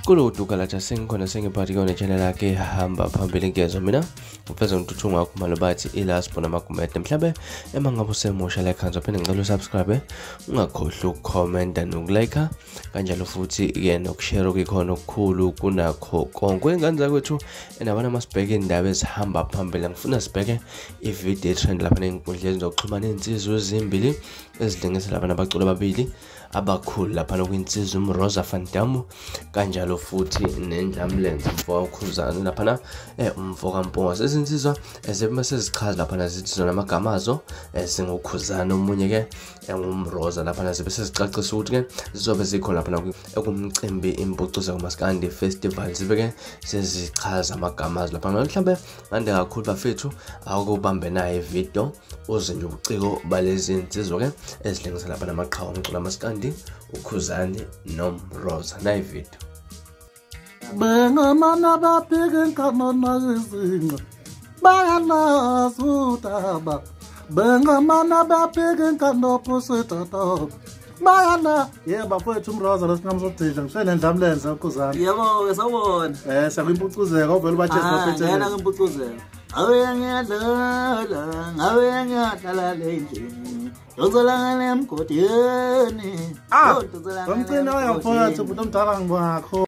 Kulo duka lathi sengikhona sengiphathi kuyona channel yakhe hamba phambili ngezwe mina ufeza uNtuthu ngakho bathi ila sibona amagumede mhlabe ema ngabe usemusha like hands phinde ngicela usubscribe ungakhohlwa ukucomment nokulike kanjalo futhi ke nokushare okukhona okukhulu kunakho konke ingane zakwethu enabana masibheke indaba ezihamba phambili. Ngifuna sibheke ivideo trend lapha nenkundleni zokuxhumana insizwe ezimbili ezilingisa lapha nabaculi ababili abakhulu lapha kwinsizwa uMroza Van Damme kanjalo futhi nendlamlenze umfo kaKhuzani lapha umfo kaMpongose. Izinsizwa ezibese sezichaza lapha zithi zona amagama azo singuKhuzani omunye ke enguMroza lapha zibe sezicacisa ukuthi ke zizobe zikhona lapha ekumcimbi impucuzo kaMaskandi Festival zibe ke sezichaza amagama azo lapha. Mhlawumbe mande kakhulu bafethu akubambe naye video uze nje ubuciko balezi insizwa ke ezilingisa lapha namaqhawe omculo kaMaskandi uKhuzani noMroza. Nayi video. Bengamana baphike nkamona izinqa bayalazi udaba bengamana baphike nkanopusitata bayala. Yebo bafowethu uMroza lesinqamu sodidla ngisho nendlamlenze uKhuzani. Yebo sawubona. Siyakwimpucuzeko ovela ubatshezi bafethu. Ngena kwimpucuzeko. Awe ngiyadlala, awe ngiyadlala le ndlini. Donsela emgodini. Ah, ngomcina wayamfowethu umuntu omdala ngibakho.